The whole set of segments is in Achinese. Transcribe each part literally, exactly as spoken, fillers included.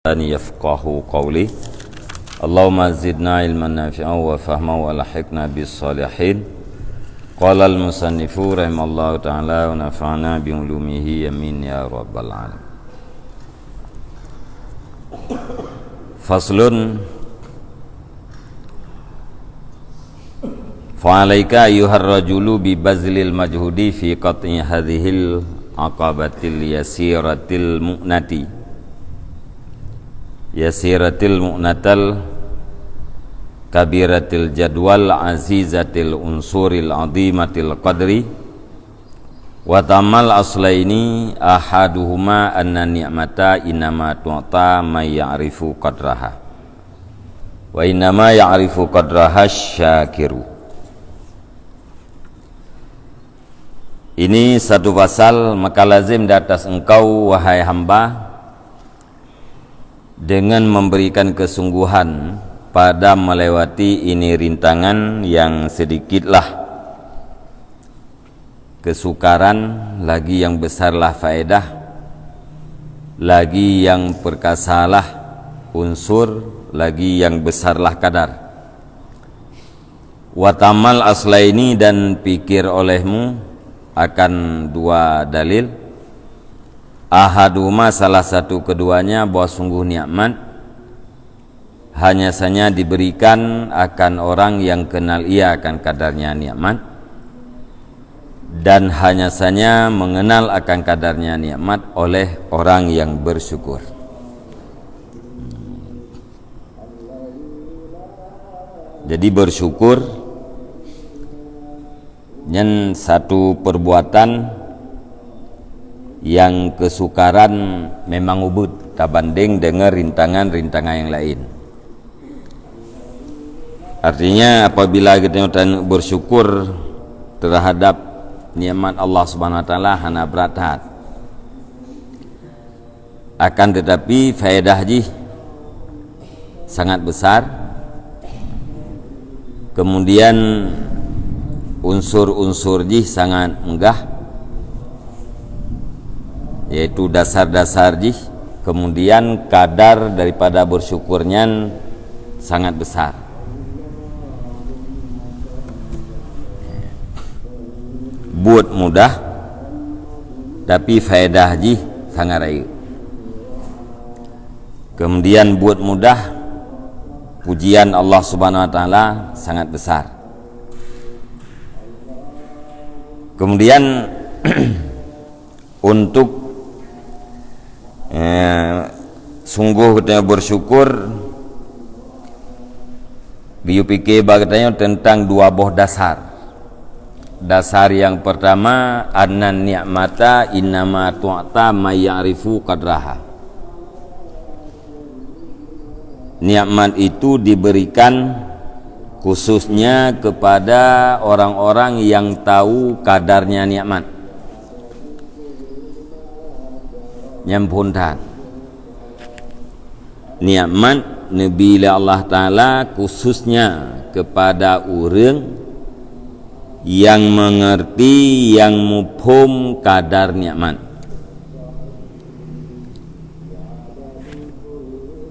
لساني يفقهوا قولي. اللهم زدنا علما نافعا وفهما وألحقنا بالصالحين. قال المصنف رحمه الله تعالى ونفعنا بعلومه آمين يا رب العالمين. فصل. فعليك أيها الرجل ببذل المجهود في قطع هذه العقبة اليسيرة المؤنة، يسيرة المؤنة الكبيرة الجدوى العزيزة العنصر العظيمة القدر، وتعمل أصلين، أحدهما أن النعمة إنما تعطى من يعرف قدرها، وإنما يعرف قدرها الشاكر. Ini satu pasal, maka lazim di atas engkau, wahai hamba, dengan memberikan kesungguhan pada melewati ini rintangan yang sedikitlah kesukaran, lagi yang besarlah faedah, lagi yang perkasalah unsur, lagi yang besarlah kadar. Wa ta'mal aslaini, dan pikir olehmu akan dua dalil. Ahaduhuma, salah satu keduanya, bahwa sungguh nikmat hanya saja diberikan akan orang yang kenal ia akan kadarnya nikmat, dan hanya saja mengenal akan kadarnya nikmat oleh orang yang bersyukur. Jadi bersyukur nyan satu perbuatan yang kesukaran memang ubit tabanding dengan rintangan-rintangan yang lain. Artinya, apabila kita bersyukur terhadap nikmat Allah Subhanahu Wa Taala, hana brat that. Akan tetapi, faedah jih sangat besar. Kemudian, unsur-unsur jih sangat megah, yaitu dasar-dasar jih. Kemudian, kadar daripada bersyukur nyan sangat besar. Buet mudah, tapi faedah jih sangat rayeuk. Kemudian buet mudah, pujian Allah Subhanahu Wa Taala sangat besar. Kemudian untuk, eh, sungguh kita bersyukur, geuyue pike bak geutanyoe teuntang dua boh dasar. Dasar nyang peurtama, annan ni'mata innama tu'ta may ya'rifu qadraha. Nikmat itu diberikan khususnya kepada orang-orang yang tahu kadarnya nikmat. Nyan phon that. Nikmat neubi lé Allah Taala khususnya kepada ureuëng nyang meungeurti, nyang muphom kadar nikmat.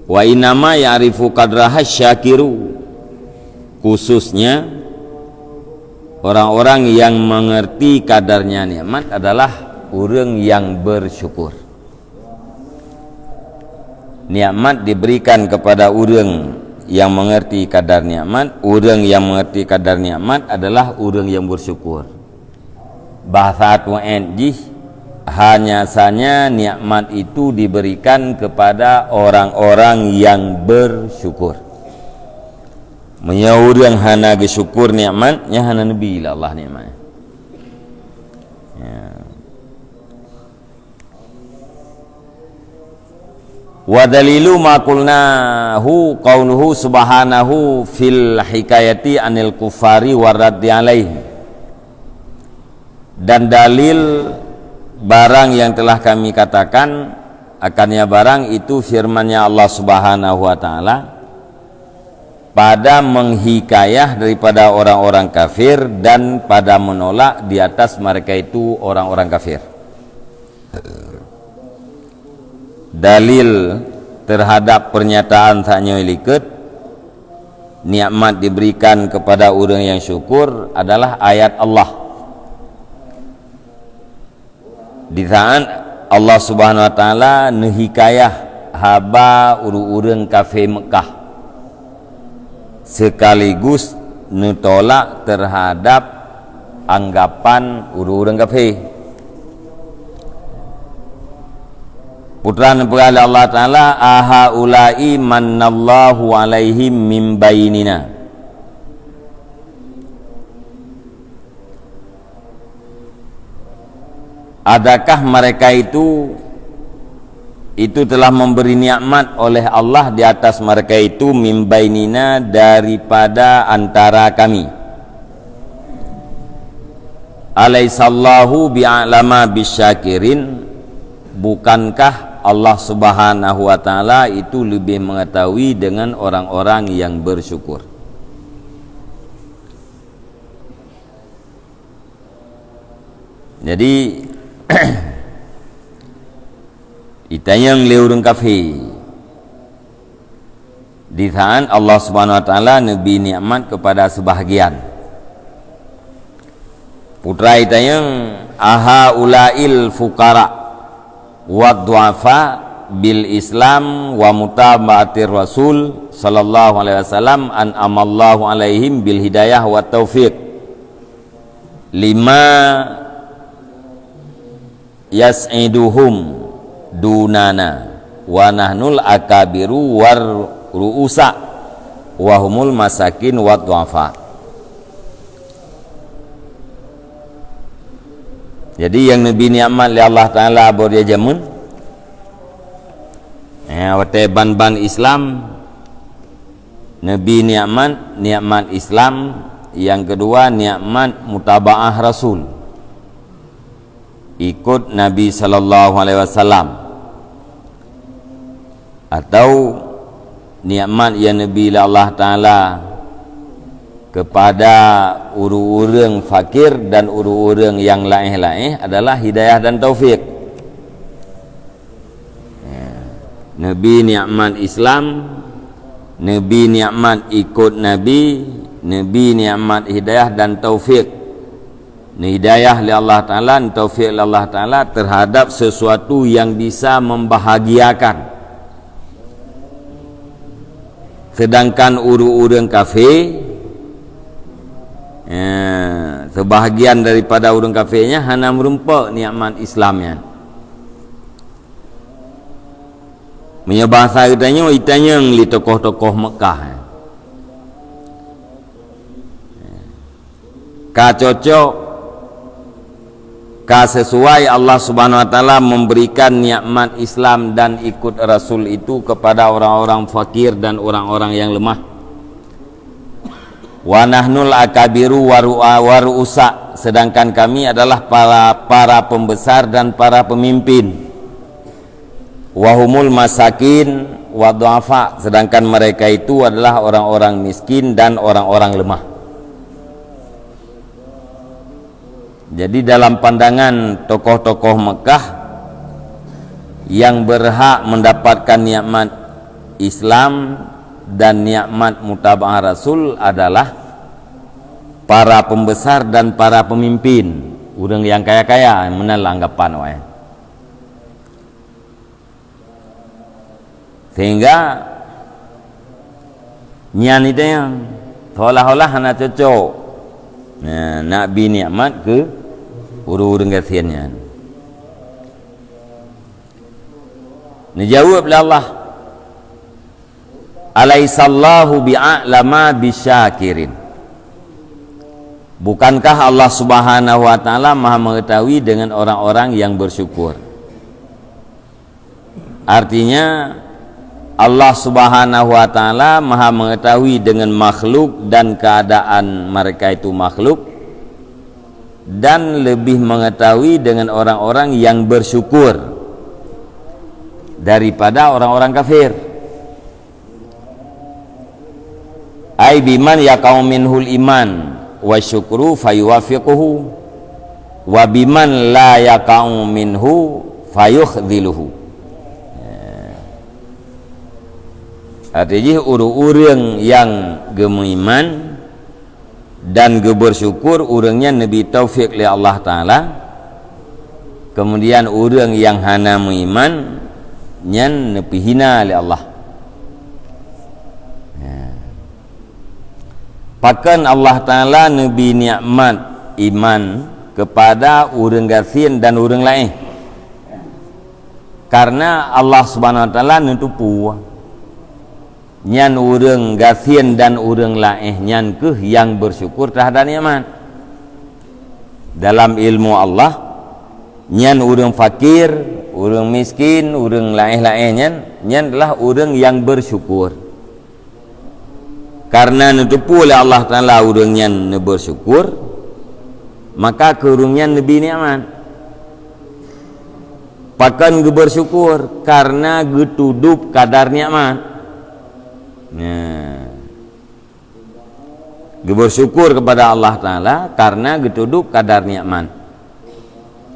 Wa innama ya'rifu qadraha syakiru, khususnya orang-orang yang mengerti kadarnya nikmat adalah ureuëng yang bersyukur. Nikmat diberikan kepada ureuëng yang mengerti kadar nikmat. Ureuëng yang mengerti kadar nikmat adalah ureuëng yang bersyukur. Bahasa tuan jih, hanya saja nikmat itu diberikan kepada orang-orang yang bersyukur. Meunyoe ureuëng hana geusyukur nikmat, nyan hana neubi lé Allah nikmat. Ya. Wa dalilu ma qulnahu qauluhu subhanahu fil hikayati anil kufari wa raddi alaihim. Dan dalil barang yang telah kami katakan akannya barang itu firman-Nya Allah Subhanahu wa Taala pada menghikayah daripada orang-orang kafir dan pada menolak di atas mereka itu orang-orang kafir. Dalil Terhadap pernyataan saat nyoe likot, nikmat diberikan kepada ureuëng nyang syukur adalah ayat Allah. Di saat Allah Subhanahu Wa Taala neuhikayah haba ureuëng-ureuëng kafé Meukah, sekaligus neutolak terhadap anggapan ureuëng-ureuëng kafé. Putra neupeugah lé Allah Taala, "Ahaula'i mannallahu 'alaihim min bainina." Adakah mereka itu, itu telah memberi nikmat oleh Allah di atas mereka itu, min bainina, daripada antara kami? Alaisallahu bi'alama bisyakirin, bukankah Allah Subhanahu wa Taala itu lebih mengetahui dengan orang-orang yang bersyukur? Jadi, itanyong lé ureuëng kafé, di saat Allah Subhanahu Wa Taala neubi nikmat kepada sebahagian. Putra itanyong, "Ahaulail fuqara wad du'afa bil Islam wa mutaba'atir Rasul sallallahu alaihi wasallam an'amallahu alaihim bil hidayah wa taufiq lima yas'iduhum dunana wa nahnul akabiru war ru'usa wa humul masakin wad du'afa." Jadi, nyang neubi nikmat lé Allah Taala bak dia jameun, eh, watée ban-ban Islam, neubi nikmat, nikmat Islam, nyang keudua nikmat mutabaah Rasul, ikut Nabi sallallahu alaihi wasallam. Atau nikmat nyang neubi lé Allah Taala kepada ureuëng-ureuëng fakir dan ureuëng-ureuëng nyang laéh-laéh adalah hidayah dan taufik. Ya. Neubi nikmat Islam, neubi nikmat ikut Nabi, neubi nikmat hidayah dan taufik. Neuhidayah lé Allah Taala, neutaufik lé Allah Taala terhadap sesuatu yang bisa membahagiakan. Sedangkan ureuëng-ureuëng kafé, ya, sebahagian daripada ureuëng kafé nyan hana meurumpok nikmat Islam nyan. Meunyoe bahasa geutanyoe, itanyong lé tokoh-tokoh Meukah, ka cocok, ka sesuai Allah Subhanahu Wa Taala memberikan nikmat Islam dan ikut Rasul itu kepada orang-orang fakir dan orang-orang yang lemah. Wa nahnul akabiru wa ru'a-, wa ru'usa, sedangkan kami adalah para, para pembesar dan para pemimpin. Wa humul masakin wa du'afa, sedangkan mereka itu adalah orang-orang miskin dan orang-orang lemah. Jadi, dalam pandangan tokoh-tokoh Meukah, yang berhak mendapatkan nikmat Islam dan nikmat mutabaah Rasul adalah para pembesar dan para pemimpin, ureuëng nyang kaya-kaya, meunan lah anggapan awaknyan. Sehingga nyan itu nyang seolah-olah hana cocok, nah, nak bi nikmat keu ureuëng-ureuëng gasien nyan. Neujaweueb lé Allah, "Alaisallahu bi'a'lama bisyakirin?" Bukankah Allah Subhanahu wa Taala Maha Mengetahui dengan orang-orang yang bersyukur? Artinya, Allah Subhanahu wa Taala Maha Mengetahui dengan makhluk dan keadaan mereka itu makhluk, dan lebih mengetahui dengan orang-orang yang bersyukur daripada orang-orang kafir. Ai biman yaqa'u minhul iman wa syukru fayuwafiquhu, wa biman la yaqa'u minhu fayukhdziluhu. Arti jih, ureuëng-ureuëng nyang geumeuiman dan geubeursyukur, ureuëng nyan neubri taufik lé Allah Taala. Keumudian ureuëng nyang hana meuiman, nyan neupeuhina lé Allah. Ya. Pakon Allah Taala neubri nikmat iman keupada ureuëng gasien dan ureuëng laén? Karena Allah Subhanahu Wa Taala neuteupeue, nyan ureuëng gasien dan ureuëng laén nyan kheueh nyang beusyukur teuhadap nikmat. Dalam ilmu Allah, nyan ureuëng fakir, ureuëng miskin, ureuëng laén-laén nyan, nyan adalah ureuëng nyang beusyukur. Karena neuteupeue lé Allah Taala ureuëng nyan neubeusyukur, maka keu ureuëng nyan neubri nikmat. Pakon geubeursyukur? Karena geutudub kadar nikmat. Nah, geubeursyukur keupada Allah Taala karena geutudub kadar nikmat.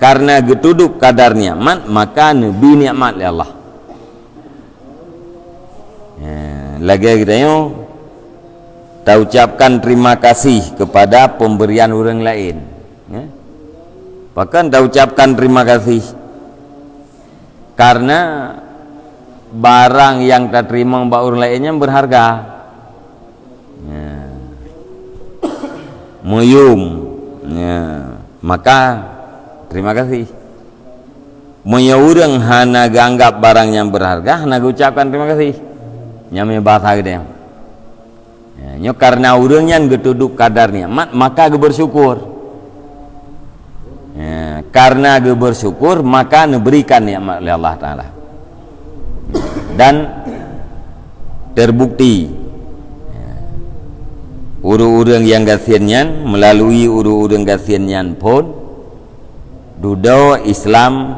Karena geutudub kadar nikmat, maka neubri nikmat lé Allah. Ya, lagée geutanyoe taucapkan terima kasih keupada pemberian ureuëng laén. Ya. Pakon taucapkan terima kasih? Karena barang nyang tateurimong bak ureuëng laén nyan beurharga. Ya. Meuyum. Ya. Maka, terima kasih. Meunyoe ureuëng hana geuanggab barang nyang beurharga, hana geucapkan terima kasih. Nyan meunyoe bahasa geutanyoe. Ya, nyoe karena ureuëng nyan geutudub kadar nikmat, maka geubeursyukur. Ya, karena geubeursyukur, maka neuberikan nikmat lé Allah Taala. Dan terbukti, ya, ureuëng-ureuëng nyang gasien nyan, melalui ureuëng-ureuëng gasien nyan phon, dudoe Islam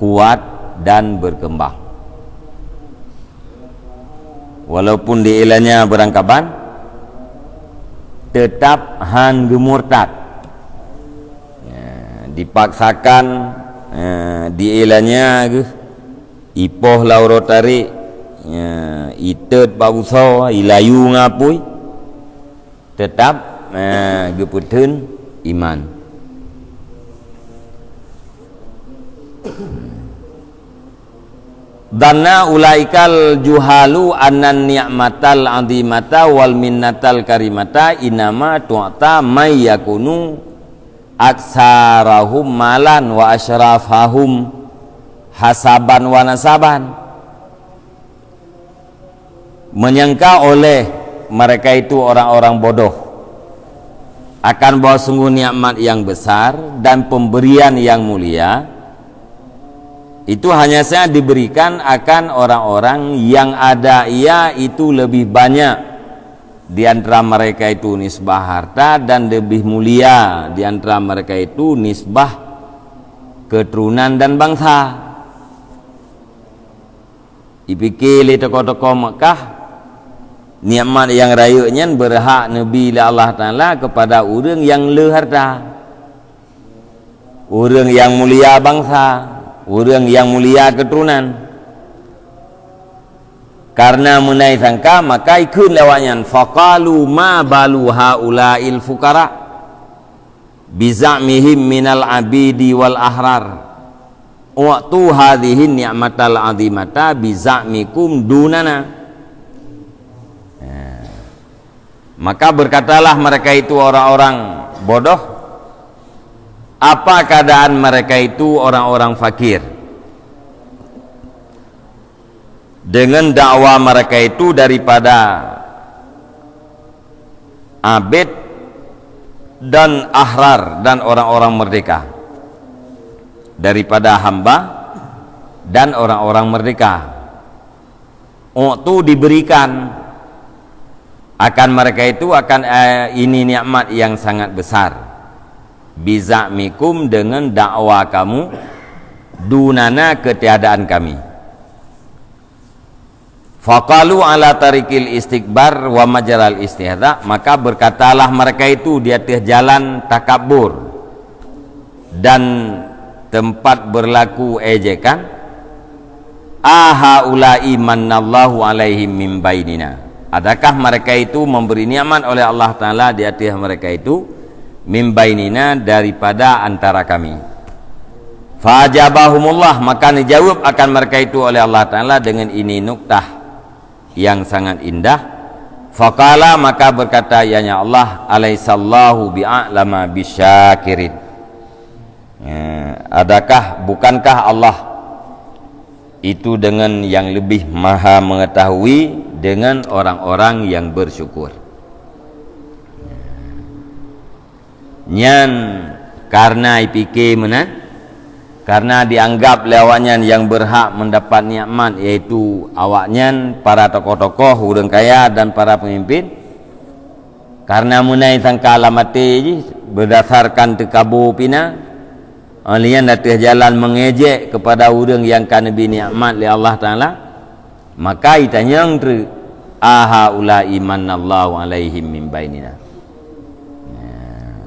kuat dan berkembang. Walaupun di ilanya beurangkaban, teutap han geumurtad. Ya, dipaksakan, ya, di ilanya geuh, ipoh lam uroe tarék, ya, itot bak busoe, ilayu ngon apui, teutap, ya, geupeutheun iman. Dhanna ulaikal juhalu annan ni'matal azimata wal minnatal karimata innama tu'ta may yakunu aksarahum malan wa asyrafahum hasaban wa nasaban. Menyangka oleh mereka itu orang-orang bodoh akan bahwa sungguh nikmat yang besar dan pemberian yang mulia itu hanya saja diberikan akan orang-orang yang ada ia itu lebih banyak di antara mereka itu nisbah harta dan lebih mulia di antara mereka itu nisbah keturunan dan bangsa. Ipike lé tokoh-tokoh Meukah, nikmat nyang rayeuk nyan beurhak neubri lé Allah Taala keupada ureuëng nyang le harta, ureuëng nyang mulia bangsa, ureuëng nyang mulia keuturonan. Kareuna meunai sangka, maka ikheun lé awaknyan, "Faqalu ma balu haula'il fuqara biza'mihim minal abidi wal ahrar. U'tu hadhihi ni'matal azimata biza'mikum dunana." Nah, maka berkatalah mereka itu orang-orang bodoh, "Apa keadaan mereka itu orang-orang fakir?" Dengan dakwa mereka itu daripada abid dan ahrar dan orang-orang merdeka, daripada hamba dan orang-orang merdeka. U'tu diberikan akan mereka itu akan, eh, ini nikmat yang sangat besar. Biza'mikum dengan dakwa kamu, dunana ketiadaan kami. Faqalu ala tarikil istikbar wa majral istihza, maka berkatalah mereka itu di atas jalan takabur dan tempat berlaku ejekan, "Ahaula'i mannallahu 'alaihim min bainina?" Adakah mereka itu memberi nikmat oleh Allah Taala di atas mereka itu, min bainina, daripada antara kami? Fajabahumullah, maka dijawab akan mereka itu oleh Allah Taala dengan ini nuktah yang sangat indah. Faqala, maka berkata ianya Allah, "Alaisallahu bi'a'lama bisyakirin?" Eh, adakah, bukankah Allah itu dengan yang lebih maha mengetahui dengan orang-orang yang bersyukur? Nyan karena ipike meunan, karena dianggap lé awaknyan yang berhak mendapat nikmat, yaitu awaknyan, para tokoh-tokoh, ureuëng kaya dan para pemimpin. Karena meunai sangka lam até jih, berdasarkan teukabo pina, lé nyan ateueh jalan mengejek kepada ureuëng nyang ka neubri nikmat lé Allah Taala, maka itanyong treuk, "Ahaula'i mannallahu 'alaihim min bainina?" Nah,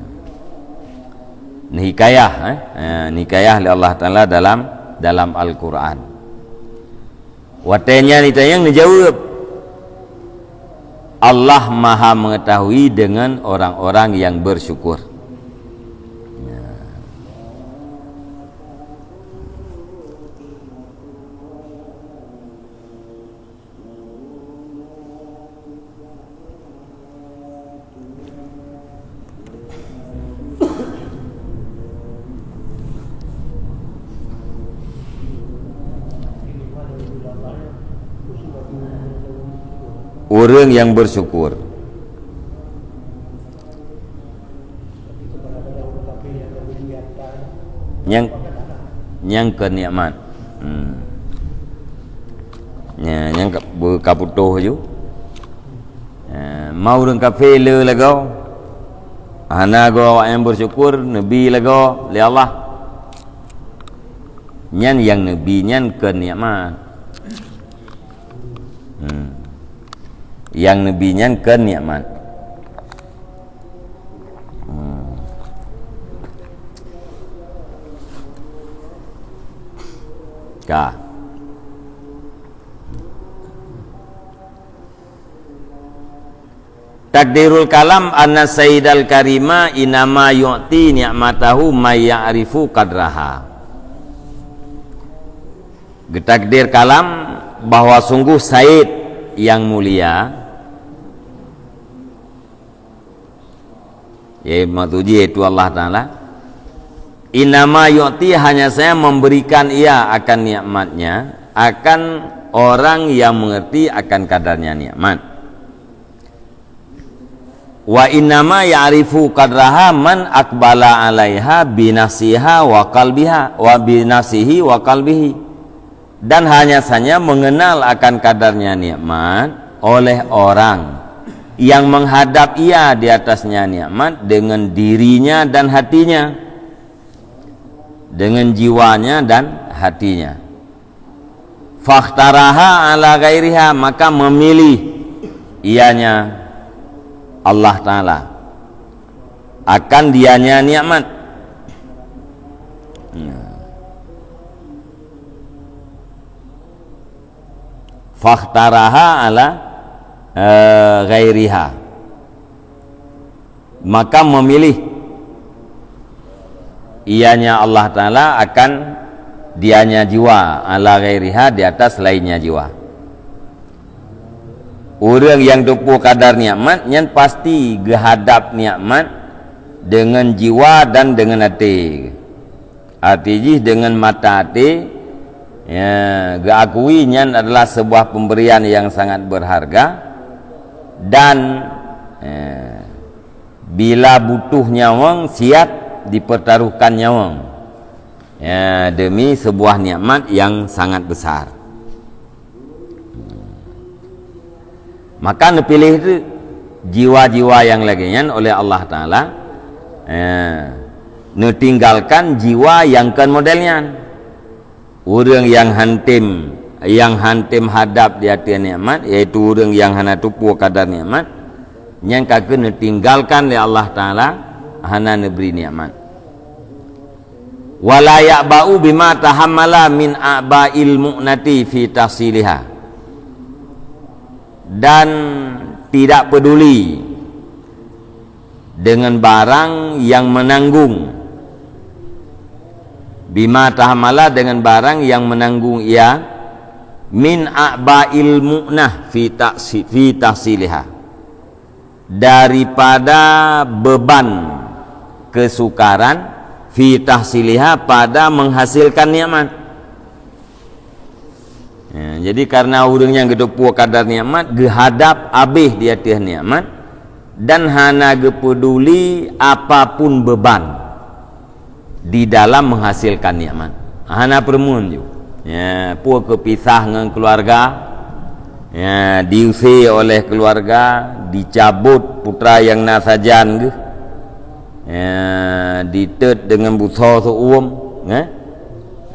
neuhikayah, eh? Eh, neuhikayah lé Allah Taala dalam, dalam Al-Quran. Watée nyan itanyong, neujaweueb, "Allah Maha Mengetahui dengan orang-orang yang bersyukur." Ureuëng nyang bersyukur. Nyang, nyang keu nikmat. Hmm. Nya, nyang ka, beu-, ka putôh ju. Eh, ma ureuëng kafé le lagoe. Hana goe awaknyan bersyukur, neubri lagoe lé Allah. Nyan nyang neubri nyan keu nikmat. Hmm. Nyang neubri nyan keu nikmat. Hmm. Ka. Takdirul kalam, anna sayyidal karima inama yu'ti ni'matahu may ya'rifu qadraha. Geutakdir kalam bahwa sungguh sayyid yang mulia, ya, maksud jih yaitu Allah Taala, inama yu'ti, hanya saja memberikan ia akan nikmatnya, akan orang yang mengerti akan kadarnya nikmat. Wa innama ya'rifu qadraha man aqbala 'alaiha binafsiha wa qalbiha, wa binafsihi wa qalbihi. Dan hanya saja mengenal akan kadarnya nikmat oleh orang yang menghadap ia di atasnya nikmat dengan dirinya dan hatinya, dengan jiwanya dan hatinya. Fakhtaraha ala ghairiha, maka memilih ianya Allah Taala akan dianya nikmat. Fakhtaraha ala, eh, ghairiha. Maka memilih ianya Allah Taala akan dianya jiwa, ala ghairiha, di atas lainnya jiwa. Ureuëng nyang teupeue kadar nikmat, nyan pasti geuhadap nikmat dengan jiwa dan dengan até. Até jih dengan mata até, ya, geuakui nyan adalah sebuah pemberian yang sangat berharga, dan, ya, bila butuh nyawöng, siap dipertaruhkan nyawöng, ya, demi sebuah nikmat yang sangat besar. Maka neupiléh teuk jiwa-jiwa nyang lagée nyan oleh Allah Taala, eh, neutinggalkan jiwa nyang kon model nyan. Ureuëng nyang hantom, nyang hantom hadab di ateueh nikmat, yaitu ureuëng nyang hana teupeue kadar nikmat, nyan ka keuh neutinggalkan lé Allah Taala, hana neubri nikmat. Wala ya'ba'u bima tahammala min a'ba'il mu'nati fi tahsiliha. Dan tidak peduli dengan barang yang menanggung, bima tahammala, dengan barang yang menanggung ia, min a'ba'il mu'nah fi tahsi-, fi tahsiliha, daripada beban kesukaran, fi tahsiliha, pada menghasilkan nikmat. Ya, jadi karena ureuëng nyang geuteupeue kadar nikmat, geuhadab abéh di ateueh nikmat, dan hana geupeuduli apapun beban di dalam menghasilkan nikmat. Hana peureumeun ju. Ya, peue keupisah ngon keluarga, ya, diusé oleh keluarga, dicabut putra nyang na sajan geuh, ya, diteuet deungon busoe seuuem, ya.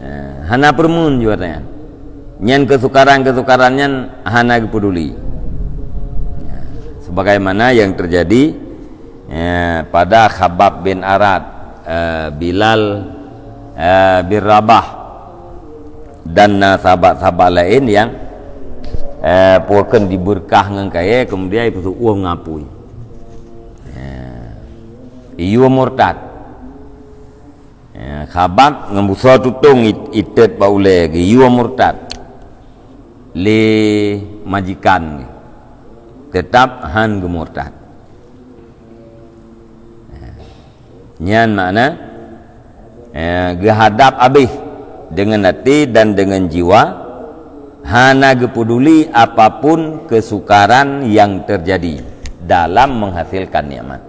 Ya, hana peureumeun ju ata nyan. Nyan keusukaran-keusukaran nyan hana geupeuduli. Ya, sebagaimana yang terjadi, ya, pada Khabbab bin Arat, eh, Bilal, eh, bin Rabah, dan na sahabat-sahabat laén nyang, eh, peue kheun dibeurkah ngon kayée, kemudian ipeuseuuem ngon apui. Ya. Iyue murtad. Ya, Khabbab ngon busoe tutong it-, iteuet bak ulée, geuyue murtad lé majikan geuh. Teutap han geumurtad. Ya. Nyan makna, ya, geuhadab abéh deungon até dan deungon jiwa, hana geupeuduli apapun keusukaran nyang teujadi dalam menghasilkan nikmat.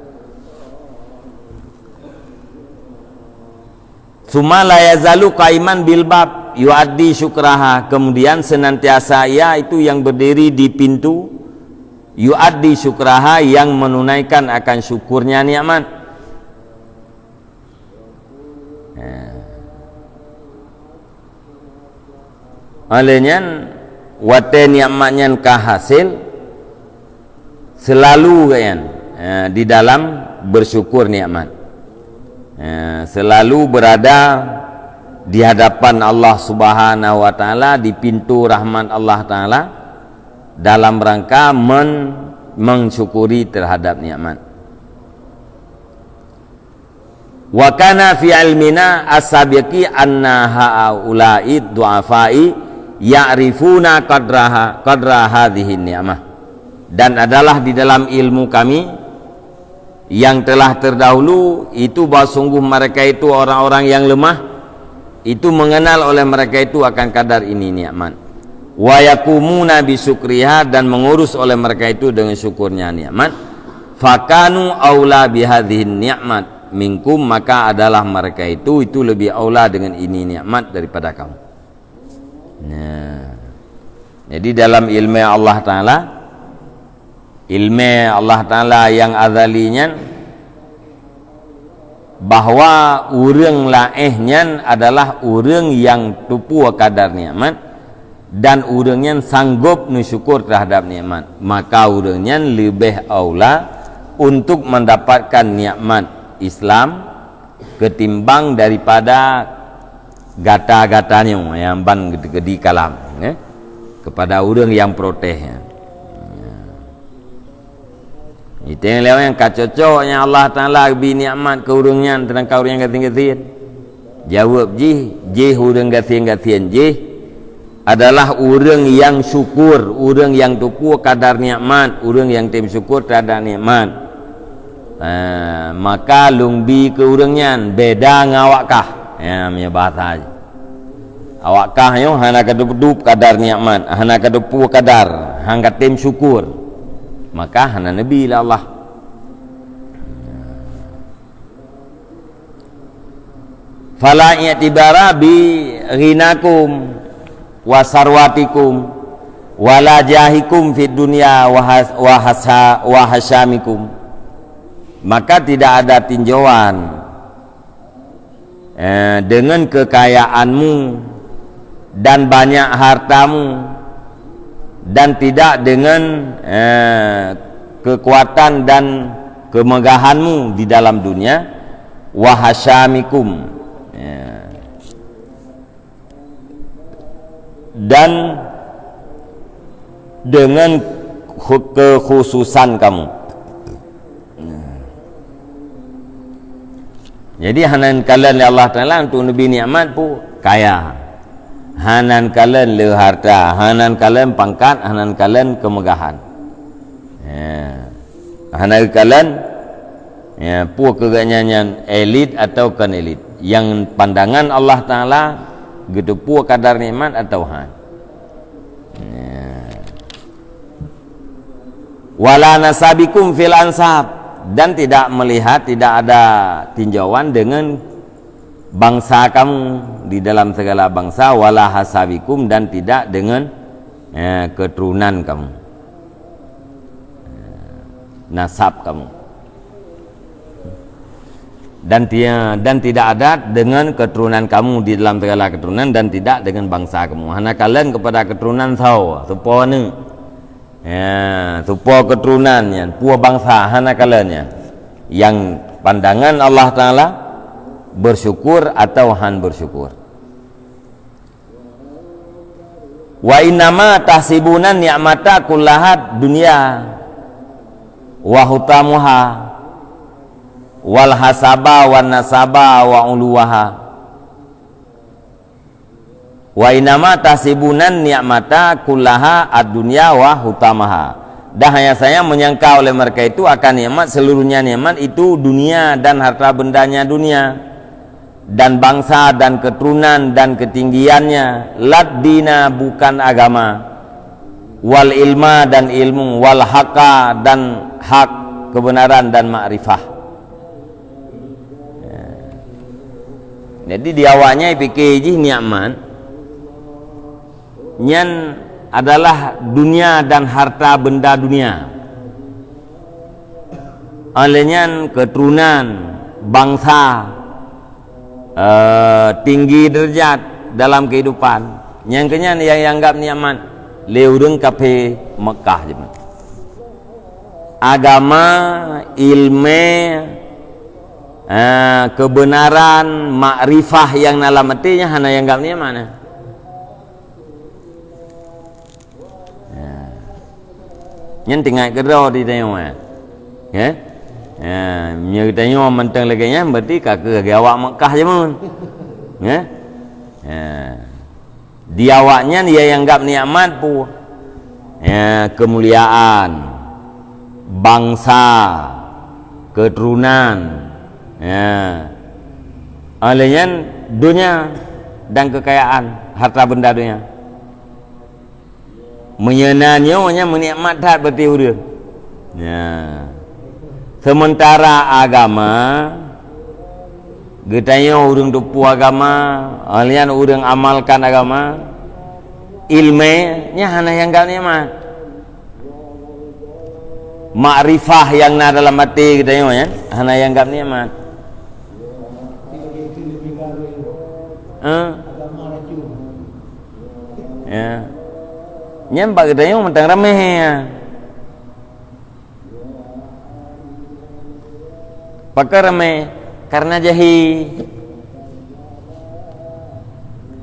Tsumma la yazalu qaiman bil bab yuaddi syukraha, kemudian senantiasa ia itu yang berdiri di pintu, yuaddi syukraha, yang menunaikan akan syukurnya nikmat. Ya. Oleh nyan, watée nikmat nyan ka hasil, selalu geuh nyan, eh, di dalam bersyukur nikmat. Eh, selalu berada di hadapan Allah Subhanahu wa Taala, di pintu rahmat Allah Taala, dalam rangka men-, mensyukuri terhadap nikmat. Wa kana fi ilmina as-sabiqi anna haula'i du'afai ya'rifuna qadraha, qadra hadhihi ni'mah. Dan adalah di dalam ilmu kami yang telah terdahulu itu bahwa sungguh mereka itu orang-orang yang lemah, itu mengenal oleh mereka itu akan kadar ini nikmat. Wa yaqumuna bi syukriha, dan mengurus oleh mereka itu dengan syukurnya nikmat. Fakanu aula bihadhihi ni'mat minkum, maka adalah mereka itu, itu lebih aula dengan ini nikmat daripada kamu. Nah. Jadi dalam ilmu Allah Taala, ilmu Allah Taala yang azali nyan, bahwa ureuëng laéh nyan adalah ureuëng nyang teupeue kadar nikmat, dan ureuëng nyan sanggob neusyukur terhadap nikmat, maka ureuëng nyan leubeh aula untuk mendapatkan nikmat Islam ketimbang daripada gata-gata nyoe nyang ban geukeudi kalam, eh, kepada ureuëng nyang protes nyan. Iteng lewat nyang ka cocok nyang Allah Taala geubri nikmat keu ureuëng nyan, teudangkan ureuëng nyang gasien-gasien. Jaweueb jih, jih ureuëng gasien-gasien jih adalah ureuëng nyang syukur, ureuëng nyang teupeue kadar nikmat, ureuëng nyang tem syukur terhadap nikmat. Ha, maka lôn bi keu ureuëng nyan beda ngon awak kah. Ya, meunyoe bahasa jih. Awak kah nyoe hana ka teupeue kadar nikmat, hana ka teupeue kadar, hana ka tem syukur. Maka hana neubi lé Allah. Fala i'tibara bi ghinakum wa sarwatikum wala jahikum fid dunya wa has-, wa hasa-, wa hasyamikum. Maka tidak ada tinjauan eh, dengan kekayaanmu dan banyak hartamu, dan tidak dengan, eh, kekuatan dan kemegahanmu di dalam dunia, wa hasyamikum, ya, dan dengan khu-, kekhususan kamu. Jadi, hana kalon lé Allah Taala untuk neubi nikmat peue? Kaya. Hana kalon lé harta, hana kalon pangkat, hana kalon kemegahan. Ya. Hana kalon, ya, peue keu gobnyan nyan elit atau kon elit. Nyang pandangan Allah Taala geuteupeue kadar nikmat atau han. Ya. Wala nasabikum fil ansab, dan tidak melihat, tidak ada tinjauan dengan bangsa kamu di dalam segala bangsa, wala hasabikum, dan tidak dengan, eh, keturunan kamu, nasab kamu. Dan ti-, dan tidak ada dengan keturunan kamu di dalam segala keturunan, dan tidak dengan bangsa kamu. Hana kalon kepada keturunan soe, soe po aneuk. Ya, soe po keturunan nyan, peue bangsa, hana kalon nyan. Nyang pandangan Allah Taala, bersyukur atau han bersyukur. Wa innama tahsibuna ni'mata kullaha dunya wa hutamuha wal hasaba wan nasaba wa uluwaha. Wa innama tahsibuna ni'mata kullaha ad-dunya wa hutamaha. Dan hanya saja menyangka oleh mereka itu akan nikmat, seluruhnya nikmat itu dunia dan harta bendanya dunia, dan bangsa dan keturunan dan ketinggiannya, lad dina bukan agama, wal ilma dan ilmu, wal haqa dan hak, kebenaran dan makrifah. Ya. Jadi di awaknyan pikir jih nikmat nyan adalah dunia dan harta benda dunia. Oleh nyan keturunan, bangsa, eh, tinggi derajat dalam kehidupan. Nyang keunyan nyang ianggap nikmat lé ureuëng kafé Mekah jameun. Agama, ilmu, eh, kebenaran, makrifah nyang na lam até nyan hana ianggap nikmat. Ya. Nyan teuingat keudroe di tanyoe, eh. Ya? Ya, meunyoe tanyoe mantong lagée nyan, berarti ka keuh lagée awak Mekah jameun. Ya? Ya. Di awaknyan nyang ianggap nikmat peue? Ya, kemuliaan, bangsa, keturunan. Ya. Oleh nyan, dunia dan kekayaan, harta benda dunia. Meunyoe na nyoe nyan meunikmat that beuti ureuëng. Ya. Sementara agama, geutanyoe ureuëng teupeue agama, aleunan ureuëng amalkan agama, ilmu, nyan hana ianggap nikmat. Makrifah nyang na dalam até geutanyoe nyan hana ianggap nikmat. Eh? Ya. Nyan bak geutanyoe mantong ramé, ya. Pakon ramé? Karena jahé.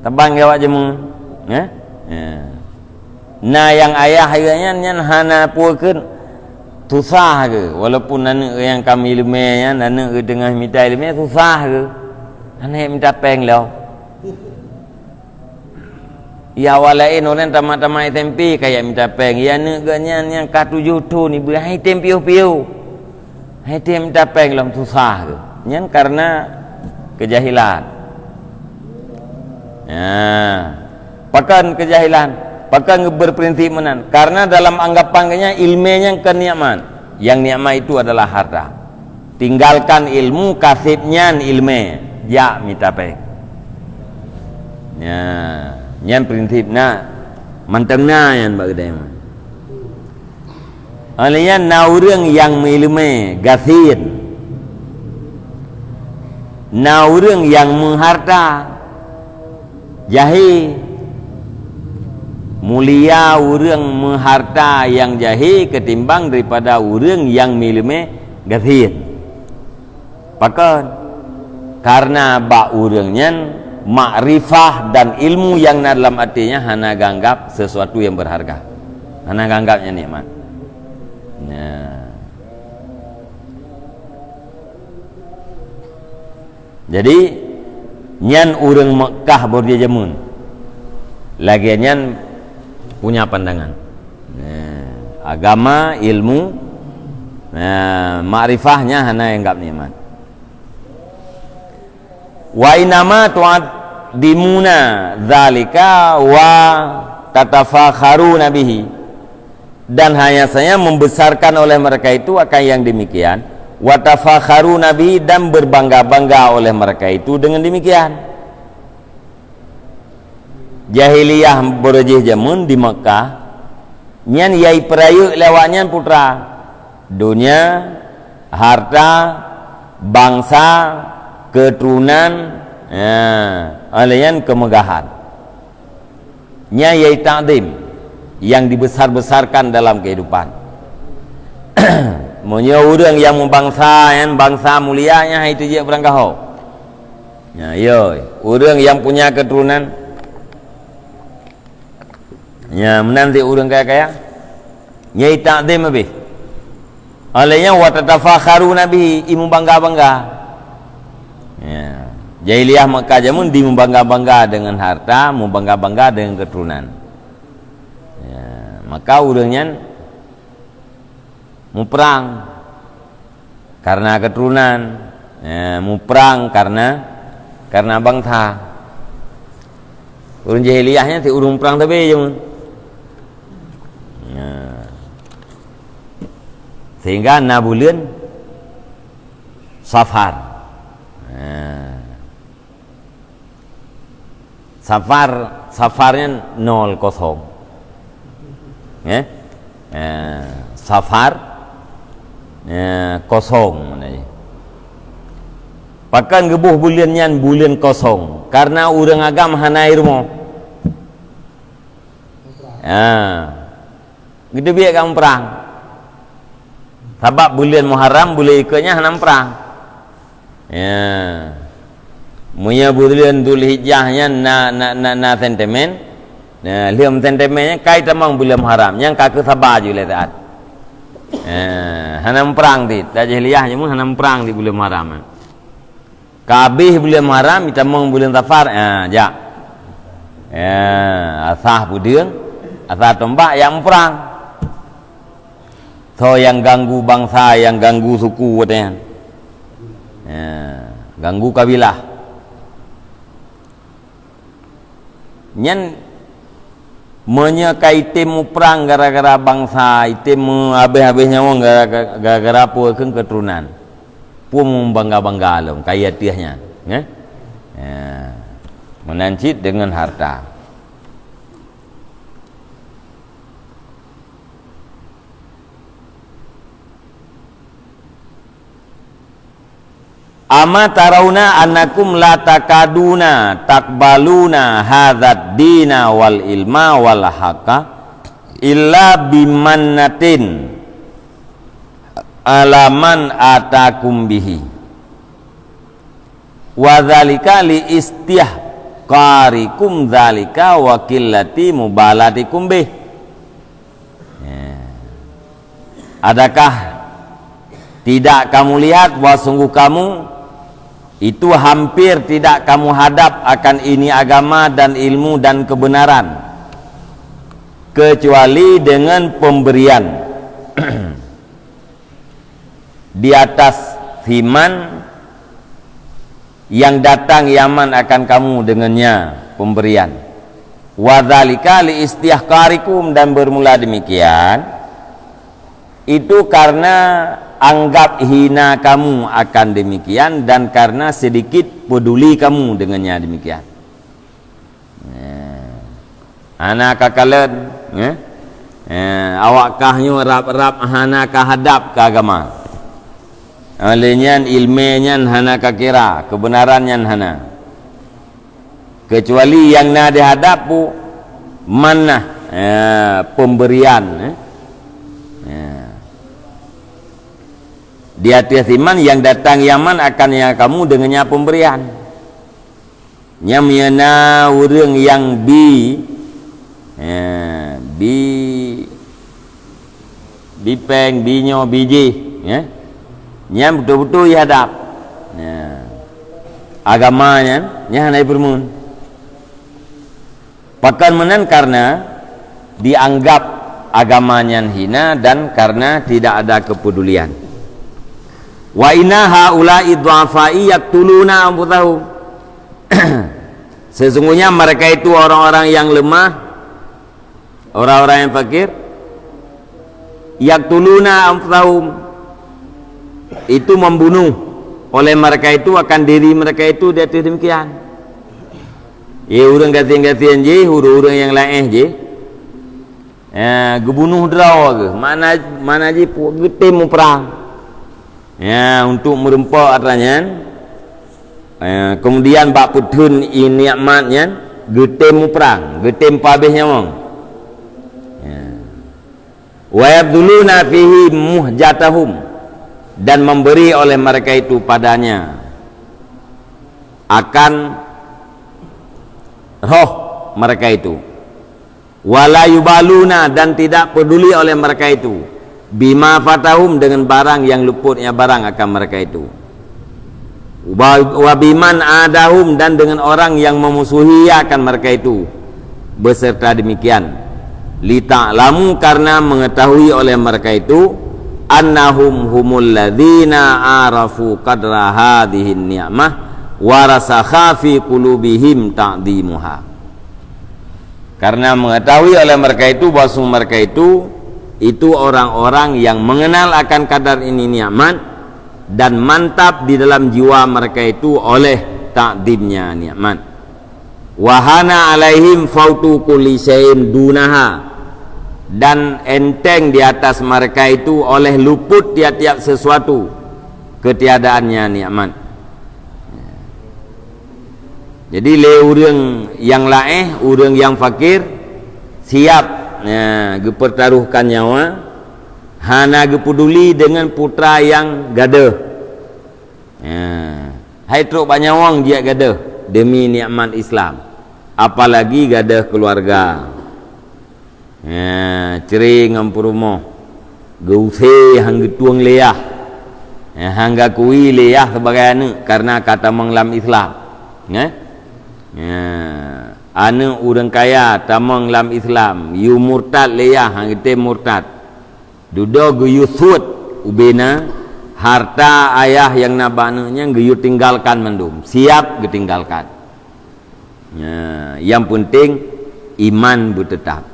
Tabang gawak jameun. Ya? Ya. Na nyang ayah geuh nyan, nyan hana peue kheun, susah geuh. Walaupun aneuk nyang ka meuileumé nyan, aneuk geuh teungoh mita ileumé, susah geuh. Hana mita péng lom. Ya awak laén ureuëng tamat-tamat S M P kajak mita péng. Ya aneuk geuh nyan nyang ka tujoh thon ibu hai tem piôh-piôh. Hai tem mita péng lom susah geuh. Nyan karena kejahilan. Nah, pakon kejahilan? Pakon geuh berprinsip meunan? Karena dalam anggapan geuh nyan ilmu nyan kon nikmat. Yang nikmat itu adalah harta. Tinggalkan ilmu, kaseb nyan ilmu, jak mita péng. Nya, nyan prinsip na, mantong na nyan bak geutanyoe. Aleunan na ureuëng nyang meuileumé, gasien. Na ureuëng nyang meuharta, jahé. Mulia ureuëng meuharta nyang jahé ketimbang daripada ureuëng nyang meuileumé, gasien. Pakon? Karena bak ureuëng nyan Makrifah dan ilmu nyang na dalam até nyan hana geuanggap sesuatu nyang berharga. Hana geuanggap nyan nikmat. Nah. Jadi, nyan ureuëng Meukah bak jameun. Lagée nyan punya pandangan. Nah, agama, ilmu, nah, makrifah nyan hana geuanggap nikmat. Wa innama tu'azzimuna dzalika wa tatafakharuna bihi. Dan hanya saja membesarkan oleh mereka itu akan yang demikian, wa tafakharuna bihi, dan berbangga-bangga oleh mereka itu dengan demikian. Jahiliyah bak jameun di Meukah, nyan nyang jipeurayeuk lé awaknyan peue teuma? Donya, harta, bansa, keuturonan, ya, óh lheueh nyan keumeugahan. Nyan nyang takzim, nyang dibesar-besarkan dalam kehidupan. Meunyoe ureuëng nyang meubansa, nyan bansa mulia, nyan hai teujeuet beurangkaho. Ya, yo, ureuëng nyang punya keuturonan, ya, meunan cit ureuëng kaya-kaya. Nyan takzim habéh. Óh lheueh nyan, wa tatafakharuna bihi, i meubangga-bangga. Ya. Jahiliyah Meukah jameun di meubangga-bangga dengan harta, meubangga-bangga dengan keuturonan. Ya, maka ureuëng nyan muprang karena keuturonan, ya, muprang karena, karena bansa. Ureuëng jahiliyah nyan cit ureuëng muprang sabe jameun. Nah. Sehingga na buleuen Safar. Nah. Safar, Safar nyan nol kosong. Eh? Eh, Safar, eh, kosong maknanya. Pakon geuboh buleuen nyan buleuen kosong? Karena ureuëng agam hana i rumoh. Ah. Geuteubiet ka muprang. Sabab buleuen Muharram, buleuen ikot nyan hana muprang. Ya. Meunyoe buleuen Zulhijjah nyan na, na, na, na sentimen, na lheueh sentimen nyan kai tamong buleuen Muharram, nyan ka keuh saba ju lé saat. Ya, hana muprang cit. Dak jahiliyah jameun hana muprang di buleuen Muharram. Ka habéh buleuen Muharram, jitamong buleuen Safar, ha, jak. Ya, asah peudeueng, asah tombak, jak muprang. Soe nyang ganggu bansa, nyang ganggu suku, watée nyan. Ya, ganggu kabilah. Nyan, meunyoe ka item muprang gara-gara bansa, item meuhabéh-habéh nyawöng gara-, gara-gara peue kheun keuturonan. Peue meubangga-bangga lom, ka i ateueh nyan, eh? Ya. Meunan cit deungon harta. Ama tarauna annakum la takaduna takbaluna hadzad dina wal ilma wal haqa illa bimannatin ala man atakum bihi. Wa dzalika li istihqarikum dzalika wa qillati mubalatikum bih. Ya. Adakah tidak kamu lihat bahwa sungguh kamu itu hampir tidak kamu hadap akan ini agama dan ilmu dan kebenaran, kecuali dengan pemberian di atas firman yang datang Yaman akan kamu dengannya pemberian. Wa dzalika li istihqarikum, dan bermula demikian itu karena anggap hina kamu akan demikian dan karena sedikit peduli kamu dengannya demikian. Eh, hana ka kalon, eh? Eh, awak kah nyoe rab-rab hana ka hadab keu agama. Oleh nyan ilmu nyan hana ka kira, kebenaran nyan hana. Kecuali nyang na dihadab pu manah, eh, pemberian, eh. Eh. Di atas iman yang datang Yaman akan yang kamu dengannya pemberian. Nyan meunyoe na ureuëng nyang bi, eh, bi, bi péng, bi nyoe, bi jih, eh. Nyan beutôi-beutôi jihadab. Nah, agama nyan, nyan hana jipeureumeun. Pakon meunan? Karena dianggap agama nyan hina dan karena tidak ada kepedulian. "Wa inna haula'i dhu'afa'i yaqtuluna anfusahum." Sesungguhnya mereka itu orang-orang yang lemah, orang-orang yang fakir, yaqtuluna anfusahum, itu membunuh oleh mereka itu akan diri mereka itu di atas demikian. Ya, ureuëng gasien-gasien jih, ureuëng-ureuëng nyang laén jih. Ya, geubunuh droe geuh. Makna, makna jih pu-, geutem muprang. Ya, untuk meureumpok atra nyan. Ya, kemudian bak peutheun i nikmat nyan, geutem muprang, geutem pabéh nyawöng. Ya. "Wa yabdzuluna fihi muhjatahum," dan memberi oleh mereka itu padanya akan roh mereka itu. "Wa la yubaluna," dan tidak peduli oleh mereka itu, "bima fatahum," dengan barang yang luputnya barang akan mereka itu. "Wa, wa biman adahum," dan dengan orang yang memusuhi akan mereka itu. Beserta demikian, "Lita'lamu," karena mengetahui oleh mereka itu, "annahum humul ladzina arafu qadra hadzihin ni'mah wa rasakha fi qulubihim ta'dhimuha." Karena mengetahui oleh mereka itu bahwa mereka itu, itu orang-orang yang mengenal akan kadar ini nikmat dan mantap di dalam jiwa mereka itu oleh takdimnya nikmat. "Wa hana alaihim fautu kulli syai'in dunaha," dan enteng di atas mereka itu oleh luput tiap-tiap sesuatu ketiadaannya nikmat. Jadi lé ureuëng nyang laén, ureuëng nyang fakir, siap, ya, geupeutaruhkan nyawa, hana geupeuduli deungon putra nyang gadôh. Ya. Hai trok bak nyawöng jeuet gadôh demi nikmat Islam, apalagi gadôh keuluwarga. Ya, cre ngon peurumoh, geu-use han geutueng lé yah. Ya, han geuakui lé yah sebagai aneuëk karena ka tamong lam Islam. Ya? Ya, aneuëk ureuëng kaya tamong lam Islam, yue murtad lé yah, han geutem murtad. Dudoe geuyue suet ubena, harta ayah nyang na bak aneuëk nyan geuyue tinggalkan mandum, siap geutinggalkan. Ya, nyang penting iman beuteutap.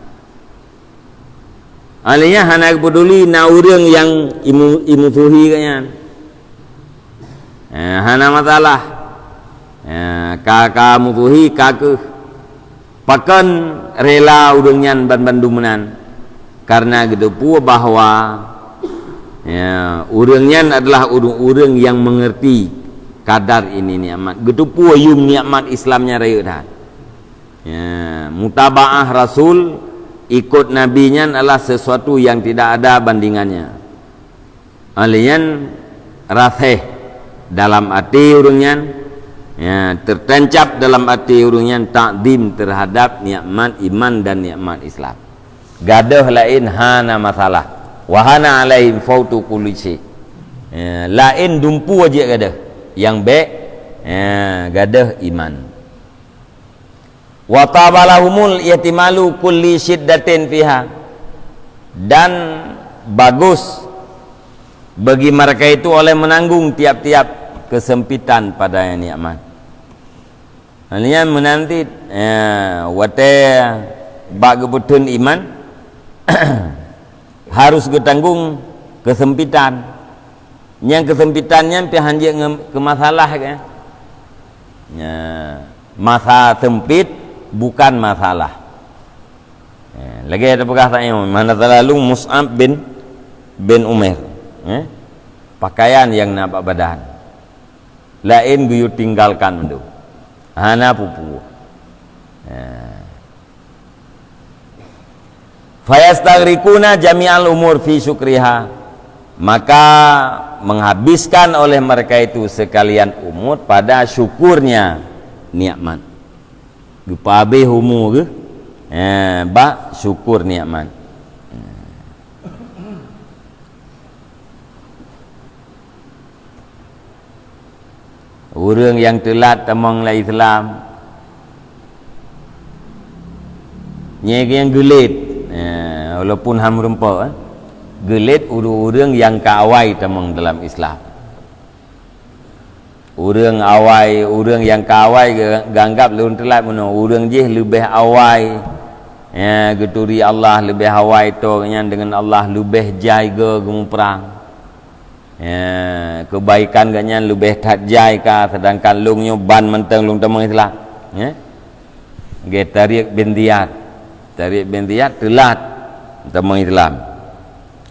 Alèh nyan hana geupeuduli na ureuëng nyang imu-, imusuhi gobnyan. Eh, hana masalah. Eh, ka, ka musuhi, ka keuh. Pakon rela ureuëng nyan banmandum meunan? Karena geuteupeue bahwa, ya, ureuëng nyan adalah ureuëng-ureuëng nyang meungeurti kadar ini nikmat. Geuteupeue yum nikmat Islam nyan rayeuk that. Ya, mutabaah Rasul, ikot Nabi nyan adalah sesuatu yang tidak ada bandingannya. Alèh nyan raséh dalam até ureuëng nyan, ya, teutancap dalam até ureuëng nyan takdim terhadap nikmat iman dan nikmat Islam. Gadôh laén hana masalah. Wa hana alaihim fautu kulli syai. Ya, laén dumpeue jeuet gadôh. Nyang bék, ya, gadôh iman. "Wa taba lahumul ihtimalu kulli syiddatin fiha," dan bagus bagi mereka itu oleh menanggung tiap-tiap kesempitan pada nikmat. Hal nyan meunan cit, ya, watée bak geupeutheun iman, harus geutanggong keusempitan. Nyang keusempitan nyan pih hanjeuet nge-, keu masalah, kan? Nya, masa sempit bukan masalah. Ya, lagée tapeugah tanyoe, mana talalu Mus'ab bin, bin Umair, ya? Pakaian nyang na bak badan. Laén geuyue tinggalkan mandum. Hana peue-peue. Ya. "Fayastaghrikuna jami'al umur fi syukriha," maka menghabiskan oleh mereka itu sekalian umur pada syukurnya nikmat. Geupeuhabéh umu geuh, eh, bak syukur nikmat. Ureuëng nyang teulat tamong lam Islam, nyan nyang geulet, eh, walaupun han meureumpok, eh. Geulet ureuëng-ureuëng nyang ka awai tamong dalam Islam. Ureuëng awai, ureuëng nyang ka awai ge-, geuanggab lôn teulat meunoe. Ureuëng jih leubeh awai, ya, geuturi Allah, leubeh awai toe nyan deungon Allah, leubeh jai geu-, geumuprang. Ya, keubaikan geuh nyan leubeh that jai ka, seudangkan lôn nyoe ban mantong lôn tamong Islam. Ya. Lagée Tariq bin Ziyad. Tariq bin Ziyad teulat tamong Islam.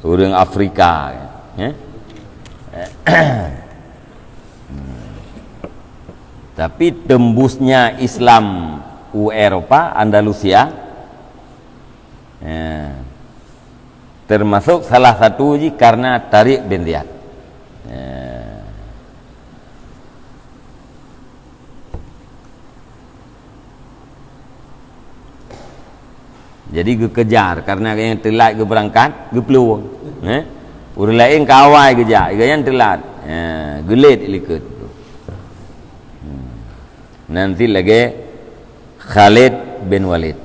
Ureuëng Afrika. Ya. Tapi tembusnya Islam u Eropa, Andalusia, ya, termasuk salah satu jih karena Tariq bin Ziyad. Ya. Jadi geukejar, karena nyang teulat geubeurangkat, geuplueng. Eh? Ureuëng laén ka awai geujak, gobnyan teulat. Eh, geulet likot. Hmm. Nan cit lagée Khalid bin Walid.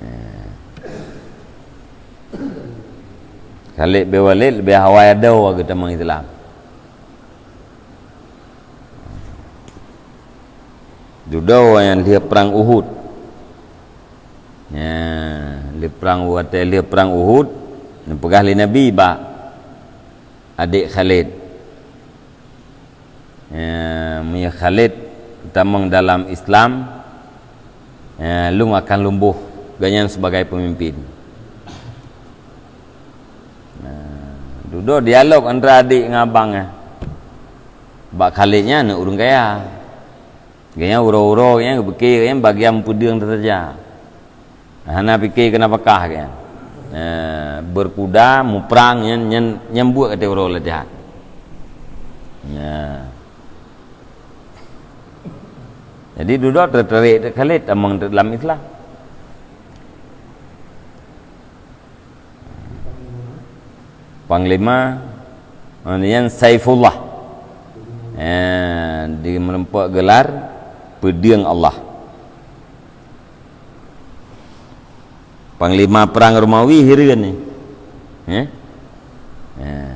Eh. Khalid bin Walid leubeh awai adoe geutamong Islam. Dudoe nyang lheueh prang Uhud. Ya, lheueh prang, watée lheueh prang Uhud, neupeugah lé Nabi bak adék Khalid. Ya, meunyoe Khalid tamong dalam Islam, ya, lôn akan lôn boh gobnyan sibagai peumimpin. Nah, dudoe dialog antara adék ngon abang, eh. Bak Khalid nyan aneuk ureuëng kaya. Gobnyan uroe-uroe nyan geupike nyan bagian peudeueng saja. Hana pike keu nafakah gobnyan. Eh, beurkuda, muprang nyan, nyan, nyan buet ateueh uroe latihan. Nah. Jadi dudoe teutarek Khalid tamong dalam Islam. Panglima, nyan Saifullah. Eh, di meureumpok gelar peudeueng Allah. Panglima perang Romawi hireuen ni. Eh? Eh.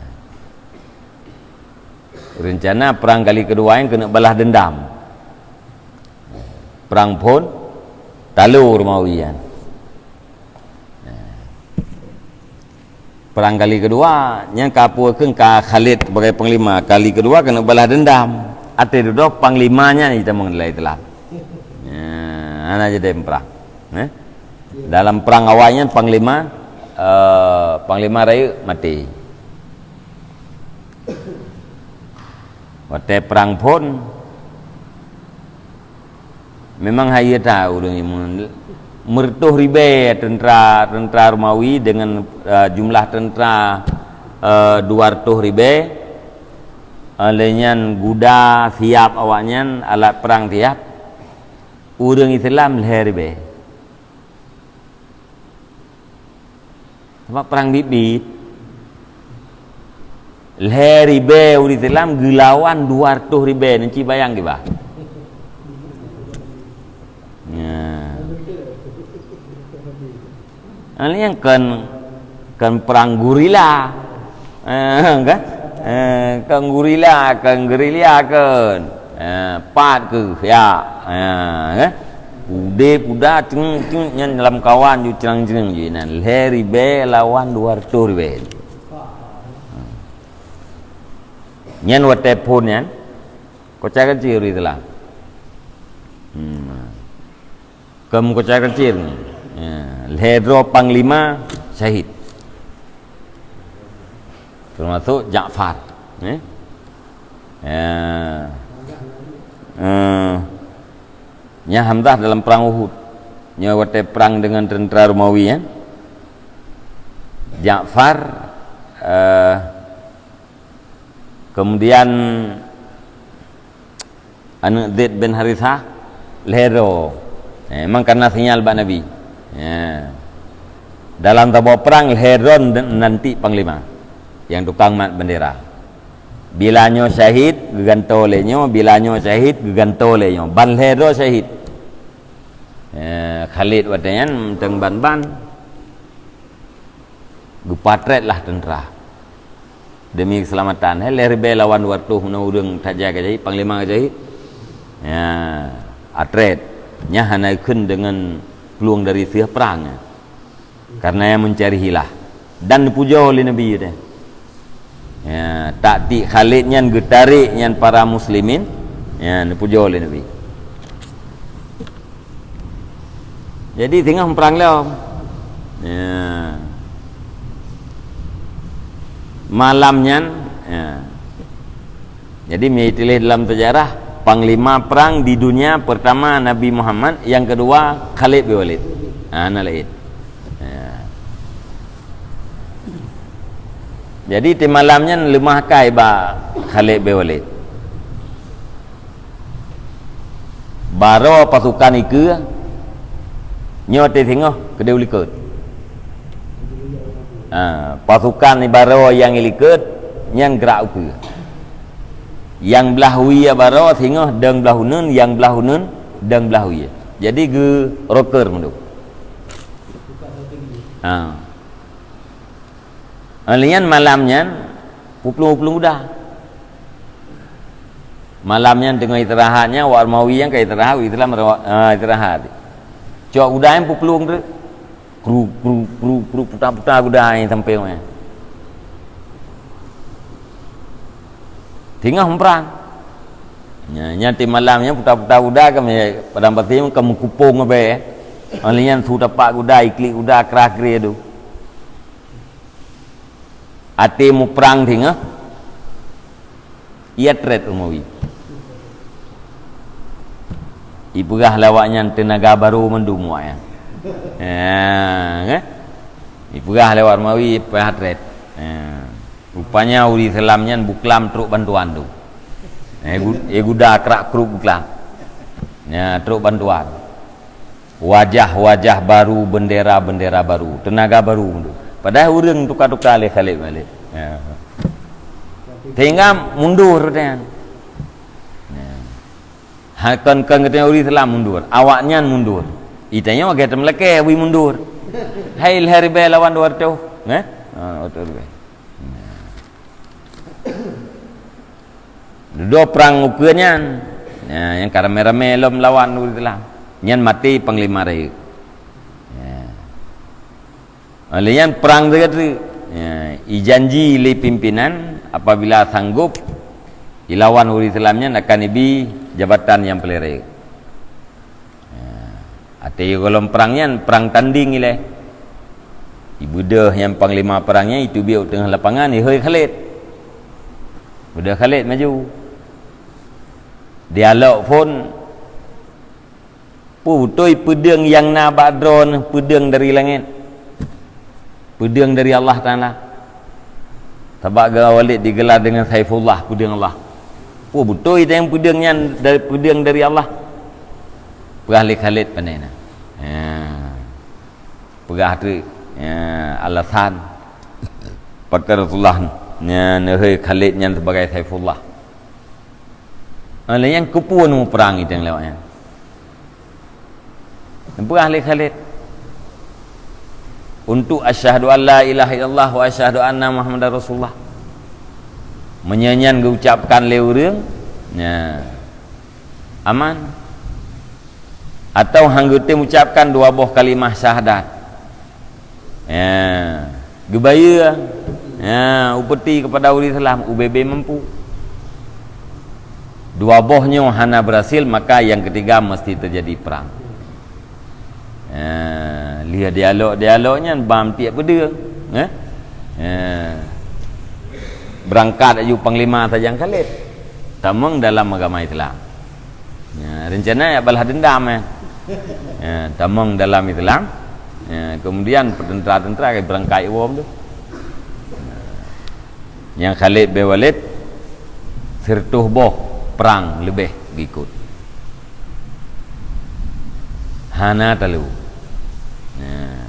Rencana perang kali kedua nyan keuneuk balas dendam. Perang phon talo Romawi nyan. Perang kali kedua, nyan ka peue kheun ka Khalid sebagai panglima. Kali kedua keuneuk balas dendam. Até dudoe panglima nyan jitamong dalam Islam. Nah, hana jadi perang. Eh? Dalam perang awai nyan panglima, eh, panglima rayeuk maté. Watée perang phon, memang hayeue that ureuëng nyan, meureutoh ribée teuntra, teuntra Romawi deungon, eh, jumlah teuntra, eh, dua reutôh ribée, eh, lheueh nyan guda siab awaknyan, alat perang siab, ureuëng Islam lhée ribée. Sabab perang biet-biet, lhée ribée ureuëng Islam geulawan dua reutôh ribée, neuci bayang kiban. Nah. Ini nyang kon, kon perang gurila. Eh, kan? Eh, kon gurila, kon gerilya kon. Eh, pat keuh, ya. Eh, kan? Udeb, uda, ceng, ceng, nyan lam kawan ju cerang-cerang ju inan. Lhée ribée lawan dua reutôh ribée. Nyan watée phon nyan, koca keuci ureuëng Islam. Hmm. Kon meukoca keuci ni. Ya, lhée droe panglima syahid. Teumasok Ja'far. Eh? Ya. Eh, nyan Hamzah dalam perang Uhud. Nyoe watée perang deungon teuntra Romawi, ya. Ja'far, eh, kemudian aneuëk Zaid bin Harithah, lhée droe. Eh, memang karena sinyal bak Nabi. Ya. Dalam saboh prang lhèe droe nanti panglima nyang tukang mat bendera. Bila nyoe syahid, geugantoe lé nyoe, bila nyoe syahid, geugantoe lé nyoe. Ban lhèe droe syahid. Eh, Khalid watèe nyan mantong ban-ban. Geupatrét lah teuntara. Demi keuseulamatan. Hai lhèe ribèe lawan dua reutôh meunan ureueng that jai ka syahid, panglima ka syahid. Ya, patrét. Nyan hana kheun deungon peulueng dari siah prang. Karena nyang meucari hilah. Dan neupujoe lé Nabi teuh. Ya, taktik Khalid nyan geutarek nyan para muslimin. Ya, neupujoe lé Nabi. Jadi singoh muprang lom. Ya. Malam nyan, ya. Jadi meunyo tuléh dalam sejarah, panglima perang di dunia pertama Nabi Muhammad, yang kedua Khalid bin Walid. Ha, na laén. Ya. Jadi di malam nyan leumah akai bak Khalid bin Walid. Baroe pasukan ikeue nyoe teuh singoh keudéh u likot. Ha, pasukan baroe nyang i likot nyan grak ukeue. Nyang blah wie baroe singoh dong blah uneuen, nyang blah uneuen dong blah wie. Jadi geuroker meudong. Ha. Lheuh nyan malam nyan, puplueng-puplueng uda. Malam nyan teungoh istirahat nyan, awak Romawi nyan ka istirahat, awak Islam rawa-, ah, istirahat. Cok uda nyan puplueng treuk. Kru, kru, kru, kru, puta-puta uda nyan sampoe nyan. Teungoh muprang. Nyan, nyan teuk malam nyan puta-puta uda ka me-, padang pasé ka meukupông abée. Lheuh nyan su tapak uda, iklik uda, kra-kre tu. Até muprang singoh, ia trét Romawi. Ipeugah lé awak nyan teunaga barô mandum awak nyan. Ha, kan? Ipeugah lé awak Romawi, ipeugah trét. Ha. Rupanya ureueng Islam nyan buklam trok bantuan tu. Eh, gu-, eh, guda krak krup buklam. Ya, trok bantuan. Wajah-wajah baru, bendera-bendera baru, tenaga baru tu. Padahai ureueng tuka-tuka lé Khalid Walid. Ya. Sehingga mundur dia. Ya. Ha, kon, kon geutanyoe ureueng Islam mundur, awaknyan mundur. Geutanyoe lagèe teumeulakèe, wui mundur. Hai lhèe ribèe lawan dua reutôh, eh? Ha, dua reutôh ribèe. Dudoe prang ukeue nyan. Nyan, nyang ka ramé-ramé lom lawan ureueng Islam. Nyan maté panglima rayeuk. Ya. Lheuh nyan prang teuka teuk. Ya, ijanji lé pimpinan apabila sanggup ilawan ureueng Islam nyan akan ibi jabatan nyang paleng rayeuk. Ya. Até gohlom prang nyan, prang tanding ilèe. Ibeudôh nyang panglima prang nyan, iteubiet u teungoh lapangan, ihôi Khalid. Beudôh Khalid maju. Dialog phon, peue beutôi peudeueng nyang na bak droeneuh peudeueng dari langét. Peudeueng dari Allah Taala. Sabab Walid digelar dengan Saifullah, peudeueng Allah. Peue beutôi nyang peudeueng nyan dari, peudeueng dari Allah? Peugah lé Khalid pandai na. Ya. Peugah treuk, ya, alasan pakon Rasulullah nyan neuhôi Khalid nyan sebagai Saifullah. Lheuh nyan keupeue muprang itong lewat nyan. Neupeugah lé Khalid, "Untuk asyhadu an la ilaha illallah wa asyhadu anna Muhammadar Rasulullah." Meunyoe nyan geuucapkan lé ureueng, nya, aman. Atau han geutem ucapkan dua boh kalimah syahadat. Ya, geubayeue, ya, upeuti kepada ureueng Islam, ubé-bé mampu. Dua boh nyoe hana berhasil, maka yang ketiga mesti terjadi perang. Ya, lheuh dialog-dialog nyan bam tiek peudeueng, eh? Ya. Berangkat aju panglima tajang Khalid. Tamong dalam agama Islam. Ya, rencana ya balah dendam, ya. Ya, tamong dalam Islam. Ya, kemudian tentara-tentara berangkat iwom tu. Nyang Khalid bin Walid, sireutoh boh prang leubeh geuikot. Hana talu. Nah,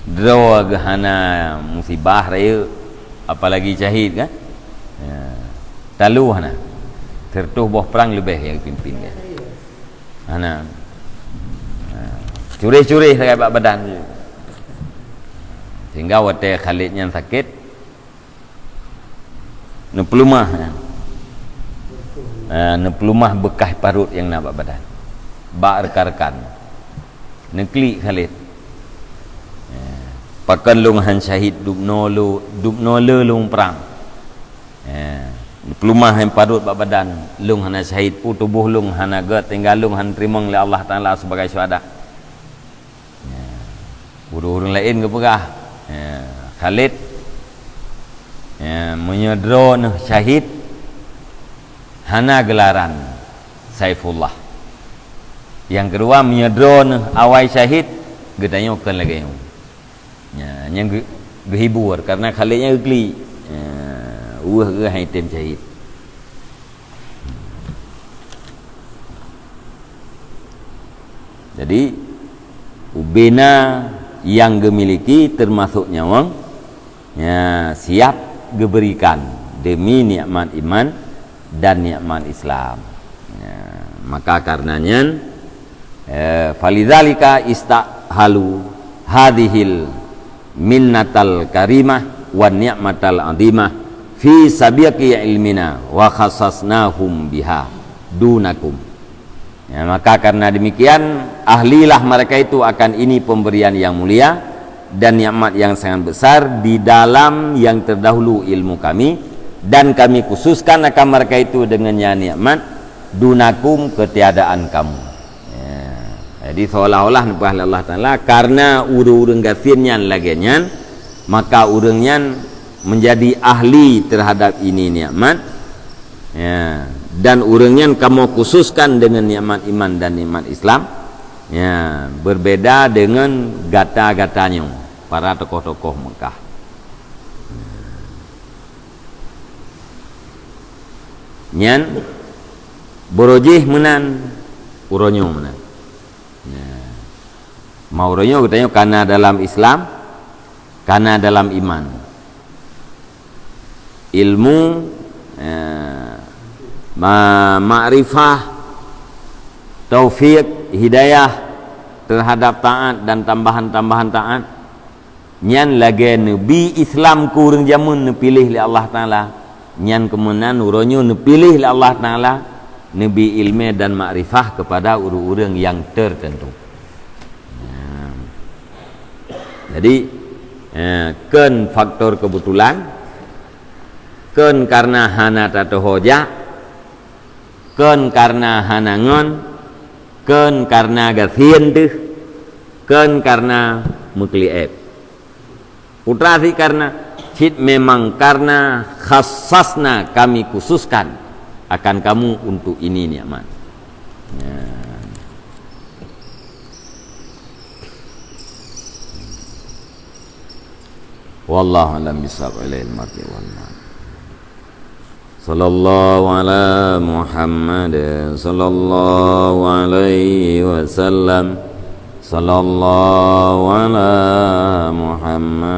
droe geuh hana musibah rayeuk, apalagi syahid kan? Nah, talu hana. Siratoh boh prang leubeh nyang pimpin kan? Hana. Nah, cureh-cureh sagai bak badan. Sehingga watée Khalid nyan sakét, neupeuleumah, ya. Ah, neupeuleumah beukah parot nyang na bak badan. Bak rekan-rekan. Neuklik Khalid. Ya. Pakon lôn han syahid dubnoe lôn, dubnoe le lôn prang. Ya. Neupeuleumah nyang parot bak badan. Lôn hana syahid, peue tuboh lôn hana gét, tinggai lôn han teurimong lé Allah Taala sibagai syuhada. Ya. Ureuëng-ureuëng laén geupeugah, ya, Khalid, ya, meunyoe droeneuh syahid, hana geularan Saifullah. Nyang keudua, meunyoe droeneuh awai syahid, geutanyoe kon lagée nyoe. Ya, nyang geu-, geuhibur, karena Khalid nyan geuklik. Ya, weueh geuh han item syahid. Jadi, ubena nyang geumiliki, teumasok nyawöng, ya, siap geuberikan demi nikmat iman dan nikmat Islam. Ya, maka karena nyan, eh, falidzalika ista'halu hadzihil minnatal karimah wan ni'matal azimah fi sabiqi ilmina wa khassasnahum biha dunakum. Ya, maka karena demikian, ahlilah mereka itu akan ini pemberian yang mulia dan nikmat yang sangat besar di dalam yang terdahulu ilmu kami, dan kami khususkan akan mereka itu dengannya nikmat dunakum, ketiadaan kamu. Ya. Jadi seolah-olah neupeugah lé Allah Taala, karena ureuëng-ureuëng gasien nyan lagée nyan, maka ureuëng nyan menjadi ahli terhadap ini nikmat. Ya, dan ureuëng nyan kamoe khususkan dengan nikmat iman dan nikmat Islam. Ya, berbeda dengan gata-gata nyoe, para tokoh-tokoh Mekah. Nyan, beurojih meunan, uroe nyoe meunan. Ya. Ma uroe nyoe geutanyoe kana dalam Islam, kana dalam iman. Ilmu, eh, ma-, makrifah, taufik, hidayah terhadap taat dan tambahan-tambahan taat. Nyan lagée neubi Islam keu ureuëng jameun neupiléh lé Allah Taala. Nyan keumeunan uroe nyoe neupiléh lé Allah Taala, neubi ilmu dan makrifah kepada ureuëng-ureuëng nyang tertentu. Nah. Jadi, eh, kon faktor kebetulan, kon karena hana tatuho jak, kon karena hana ngon, kon karena gasien teuh, kon karena meuklieb. Putra si karena, cit memang karena khassasna kami khususkan akan kamu untuk ini nikmat. Ya. Wallahu a'lam bishawab. Ilaihil marji' wal ma'ab. Sallallahu ala Muhammad, sallallahu alaihi wasallam, sallallahu ala Muhammad.